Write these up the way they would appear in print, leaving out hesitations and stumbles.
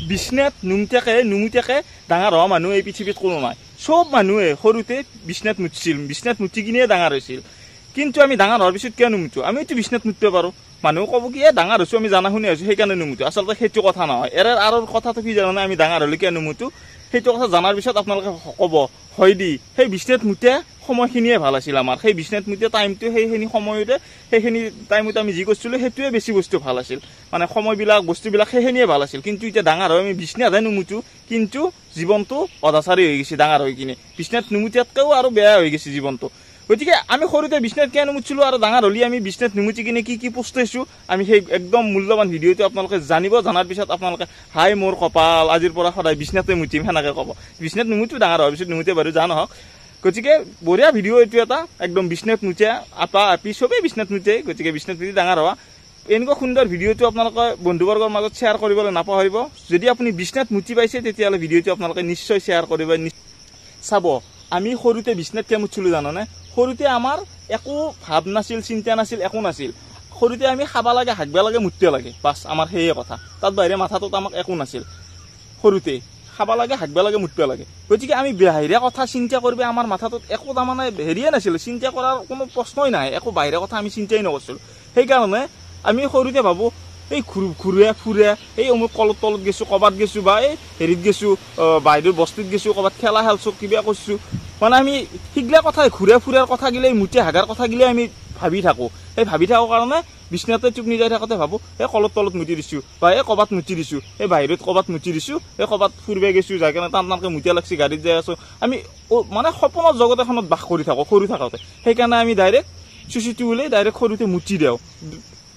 বিছনাত নুমুতাকে ডাঙৰ হোৱা মানুহ এই পৃথিৱীত কোনো নাই। চব মানুহে সৰুতে বিছনাত মুতিছিল, বিছনাত মুতি কিনে ডাঙৰ হৈছিল। কিন্তু আমি ডাঙৰ হোৱাৰ পিছত কিয় নুমুতো? আমিতো বিছনাত মুতিব পাৰোঁ। মানুহ ক'ব কি এই ডাঙৰ হৈছোঁ, আমি জানা শুনি হৈছোঁ, সেইকাৰণে নুমুতো। আচলতে সেইটো কথা নহয়। ইয়াৰ আঁৰৰ কথাটো কি জানানে? আমি ডাঙৰ হ'লে কিয় নুমুতো সেইটো কথা জনাৰ পিছত আপোনালোকে ক'ব হয় দি সেই বিছনাত মুতিয়া সময়খিনিয়ে ভাল আছিল আমাৰ। সেই বিছনাত মুতিয়া টাইমটো, সেইখিনি সময়তে, সেইখিনি টাইমতে আমি যি কৰিছিলোঁ সেইটোৱে বেছি বস্তু ভাল আছিল। মানে সময়বিলাক, বস্তুবিলাক সেইখিনিয়ে ভাল আছিল। কিন্তু এতিয়া ডাঙৰ হৈ আমি বিছনাতহে নুমুতো, কিন্তু জীৱনটো অধাচাৰী হৈ গৈছে ডাঙৰ হৈ কিনে। বিছনাত নুমুতিয়াতকৈও আৰু বেয়া হৈ গৈছে জীৱনটো। গতিকে আমি সৰুতে বিছনাত কিয় নুমুতিছিলোঁ আৰু ডাঙৰ হ'লে আমি বিছনাত নুমুতি কিনে কি কি পস্তাইছোঁ, আমি সেই একদম মূল্যৱান ভিডিঅ'টো আপোনালোকে জানিব। জনাৰ পিছত আপোনালোকে হাই মোৰ কপাল, আজিৰ পৰা সদায় বিছনাতে মুতিম সেনেকৈ ক'ব। বিছনাত নুমুতো, ডাঙৰ হোৱাৰ পিছত নুমুতে বাৰু, যা নহওক। গতিকে বঢ়িয়া ভিডিঅ' এইটো এটা, একদম বিছনাত মুতিয়া আপা আপি চবেই বিছনাত মুতে। গতিকে বিছনাত মুতি ডাঙৰ হোৱা এনেকুৱা সুন্দৰ ভিডিঅ'টো আপোনালোকে বন্ধুবৰ্গৰ মাজত শ্বেয়াৰ কৰিবলৈ নাপাহৰিব। যদি আপুনি বিছনাত মুতি পাইছে তেতিয়াহ'লে ভিডিঅ'টো আপোনালোকে নিশ্চয় শ্বেয়াৰ কৰিব। চাব, আমি সৰুতে বিছনাত কিয় মুতিছিলোঁ জানানে? সৰুতে আমাৰ একো ভাৱ নাছিল, চিন্তা নাছিল, একো নাছিল। সৰুতে আমি খাব লাগে, হাগব লাগে, মুতিব লাগে, বাছ আমাৰ সেয়ে কথা। তাত বাহিৰে মাথাটোত আমাক একো নাছিল। সৰুতে খাব লাগে, হাগব লাগে, মুতিব লাগে। গতিকে আমি বাহিৰা কথা চিন্তা কৰিব আমাৰ মাথাটোত একো তাৰমানে হেৰিয়ে নাছিল, চিন্তা কৰাৰ কোনো প্ৰশ্নই নাই, একো বাহিৰা কথা আমি চিন্তাই নকৰিছিলোঁ। সেইকাৰণে আমি সৰুতে ভাবোঁ এই ঘূৰে ফুৰে, এই অমুক কলত তলত গৈছোঁ, ক'ৰবাত গৈছোঁ, বা এই হেৰিত গৈছোঁ, বাহিৰৰ বস্তিত গৈছোঁ, ক'ৰবাত খেলা খেলছোঁ, কিবা কৰিছোঁ। মানে আমি সেইগিলা কথাই, ঘূৰে ফুৰাৰ কথাগিলাই, মুতিয়া হাগাৰ কথাগিলাই আমি ভাবি থাকোঁ। সেই ভাবি থকাৰ কাৰণে বিছনাতে টোপনি যাই থাকোঁতে ভাবোঁ এই কলত তলত মুতি দিছোঁ, বা এই ক'ৰবাত মুতি দিছোঁ, এই বাহিৰত ক'ৰবাত মুতি দিছোঁ, এই ক'ৰবাত ফুৰিব গৈছোঁ, যাই কেনে টান টানকৈ মুতিয়া লাগছি, গাড়ীত যাই আছোঁ। আমি মানে সপোনৰ জগত এখনত বাস কৰি থাকোঁ সৰু থাকোঁতে। সেইকাৰণে আমি ডাইৰেক্ট চুচুটো উলিয়াই ডাইৰেক্ট সৰুতে মুতি দিওঁ,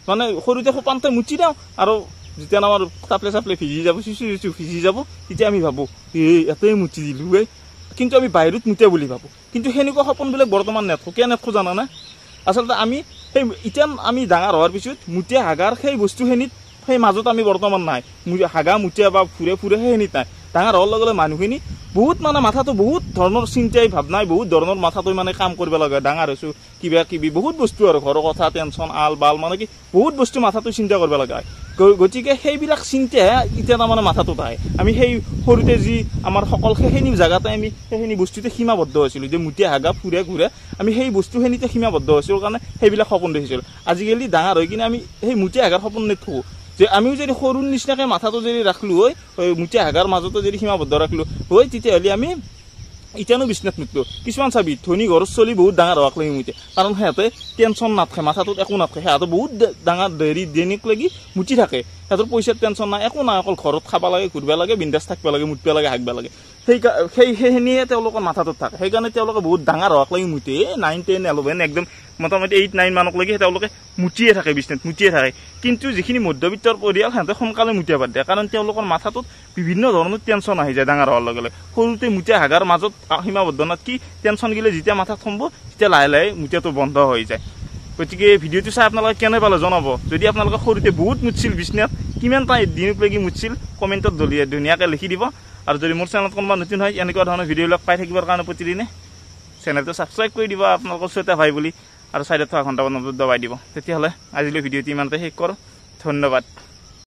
মানে সৰুতে সোপানতে মুতি দিওঁ। আৰু যেতিয়া আমাৰ চাপলে চাপলে ভিজি যাব, চুচু চুচু ভিজি যাব, তেতিয়া আমি ভাবোঁ এই ইয়াতে মুতি দিলোঁ এই। কিন্তু আমি বাহিৰত মুতিয়া বুলি ভাবোঁ। কিন্তু সেনেকুৱা সপোনবিলাক বৰ্তমান নেথো। কিয় নেথো জানানে? আচলতে আমি সেই এতিয়া আমি ডাঙৰ হোৱাৰ পিছত মুতিয়া হাগাৰ সেই বস্তুখিনিত, সেই মাজত আমি বৰ্তমান নাই। হাগা মুতিয়া বা ফুৰে ফুৰে সেইখিনিত নাই। ডাঙৰ হোৱাৰ লগে লগে মানুহখিনি বহুত মানে মাথাটো বহুত ধৰণৰ চিন্তাই ভাৱনাই বহুত ধৰণৰ মাথাটো মানে কাম কৰিব লগা হয়। ডাঙৰ হৈছোঁ, কিবা কিবি বহুত বস্তু আৰু ঘৰৰ কথা, টেনশ্যন, আল বাল, মানে কি বহুত বস্তু মাথাটো চিন্তা কৰিব লগা হয়। গতিকে সেইবিলাক চিন্তাহে এতিয়া তাৰমানে মাথাটোত আহে। আমি সেই সৰুতে যি আমাৰ সকল সেইখিনি জেগাতে আমি সেইখিনি বস্তুতে সীমাবদ্ধ হৈছিলোঁ, যে মুতিয়া হাগা ফুৰে ঘূৰে, আমি সেই বস্তুখিনিতে সীমাবদ্ধ হৈছিলোঁ কাৰণে সেইবিলাক সপোন দেখিছিলোঁ। আজিকালি ডাঙৰ হৈ কিনে আমি সেই মুতিয়া হাগাৰ সপোন নেথোঁ। যে আমিও যদি সৰুৰ নিচিনাকৈ মাথাটো যদি ৰাখিলোঁ হয়, মুতিয়া হাগাৰ মাজতো যদি সীমাবদ্ধ ৰাখিলোঁ হয়, তেতিয়াহ'লে আমি এতিয়ানো বিছনাত নুঠলোঁ। কিছুমান চাবি ধনী ঘৰৰ চলি বহুত ডাঙৰ হোৱাক লাগি মুতে, কাৰণ সিহঁতে টেনশ্যন নাথাকে, মাথাটোত একো নাথাকে। সিহঁতে বহুত ডাঙৰ হেৰি দৈনিক লাগি মুতি থাকে, সিহঁতৰ পইচাৰ টেনশ্যন নাই, একো নাই, অকল ঘৰত খাব লাগে, ঘূৰিব লাগে, বিন্দাছ থাকিব লাগে, মুতিব লাগে, হাগব লাগে। সেইখিনিয়ে তেওঁলোকৰ মাথাটোত থাকে। সেইকাৰণে তেওঁলোকে বহুত ডাঙৰ হোৱাক লাগি মুতে। এই 9, 10, 11 একদম মোটামুটি 8, 9 মানক লাগি তেওঁলোকে মুতিয়ে থাকে, বিছনাত মুতিয়ে থাকে। কিন্তু যিখিনি মধ্যবিত্তৰ পৰিয়াল, সিহঁতে সোনকালে মুতিয়া বাদ দিয়ে, কাৰণ তেওঁলোকৰ মাথাটোত বিভিন্ন ধৰণৰ টেনশ্যন আহি যায় ডাঙৰ হোৱাৰ লগে লগে। সৰুতে মুতিয়া হাগাৰ মাজত সীমাবদ্ধ নাথাকি টেনশ্যন গিলে যেতিয়া মাথাত সোমাব, তেতিয়া লাহে লাহে মুতিয়াটো বন্ধ হৈ যায়। গতিকে ভিডিঅ'টো চাই আপোনালোকে কেনে পালে জনাব। যদি আপোনালোকে সৰুতে বহুত মুতিছিল বিছনাত, কিমান দিনক লাগি মুতিছিল, কমেণ্টত ধুনীয়াকৈ লিখি দিব। আৰু যদি মোৰ চেনেলত কোনোবা নতুন হয়, এনেকুৱা ধৰণৰ ভিডিঅ'বিলাক পাই থাকিবৰ কাৰণে প্ৰতিদিনে চেনেলটো ছাবস্ক্ৰাইব কৰি দিব আপোনালোকৰ শ্ৰোতা ভাই বুলি, আৰু ছাইডত থকা ঘণ্টা বটনটো দবাই দিব। তেতিয়াহ'লে আজিলৈ ভিডিঅ'টো ইমানতে শেষ কৰোঁ। ধন্যবাদ।